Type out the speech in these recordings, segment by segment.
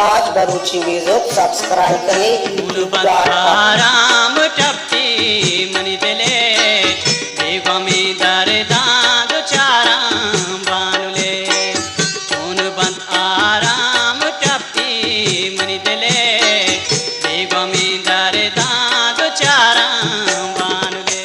آج Balochi music subscribe کریں YouTube dot com. آرام ٹپی منی دلے، بے غمی درداں دوچاراں بانلے۔ چون بنت آرام ٹپی منی دلے، بے غمی درداں دوچاراں بانلے۔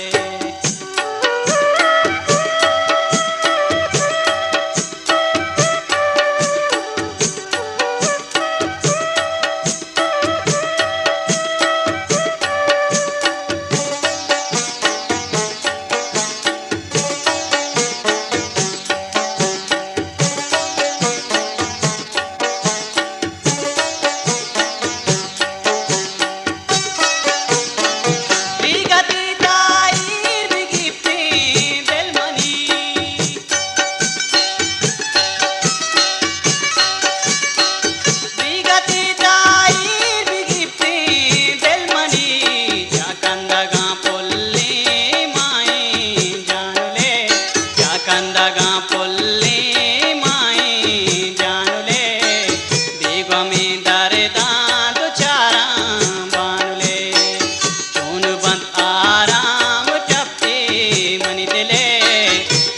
بیگتی تاہیر بگیپتیں دل منی۔ بیگتی تاہیر بگیپتیں دل منی۔ چا کندگاں پلیں مائیں جانلے۔ چا کندگاں پلیں مائیں جانلے۔ بے غمیں درداں دوچاراں بانلے۔ چون بنت آرام ٹپی منی دلے،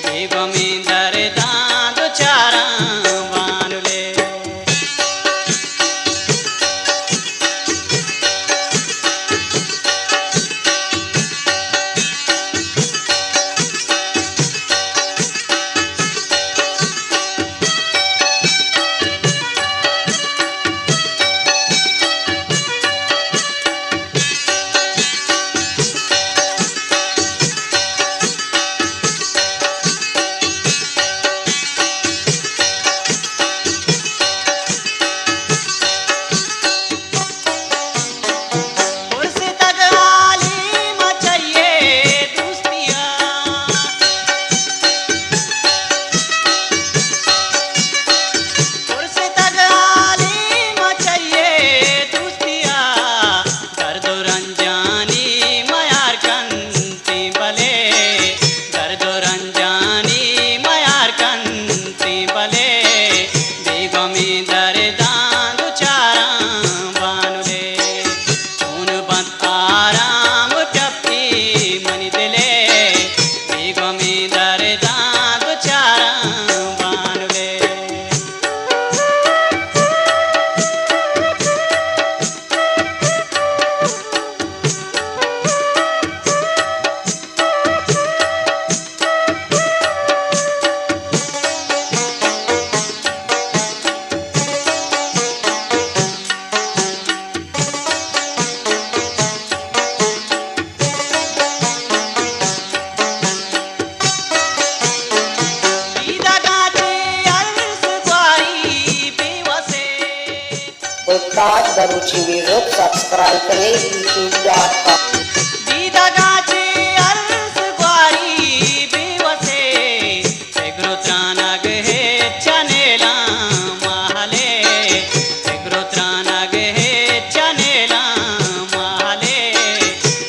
بے غمیں درداں دوچاراں بانلے۔ پرستگ حالی ما چہ اے دوستیا۔ پرستگ حالی ما چہ اے دوستیا۔ درد و رنجانی میار کنتیں بلے، درد و رنجانی میار کنتیں بلے، بے غمیں درداں دوچاراں بانلے۔ چون بنت آرام ٹپی منی دلے، بے غمیں درداں دوچاراں بانلے۔ دیدگاں چہ ارس گواری بے وسے۔ استاد بلوچی میوزک سبسکرائب کریں یوٹیوب ڈاٹ کام۔ دیدگاں چہ ارس گواری بے وسے۔ پگر و ترانگ ہچ نیلاں ماہلے، پگر و ترانگ ہچ نیلاں ماہلے،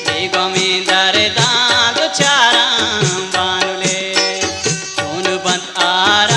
بے غمیں درداں دوچاراں بانلے۔ چون بنت آرام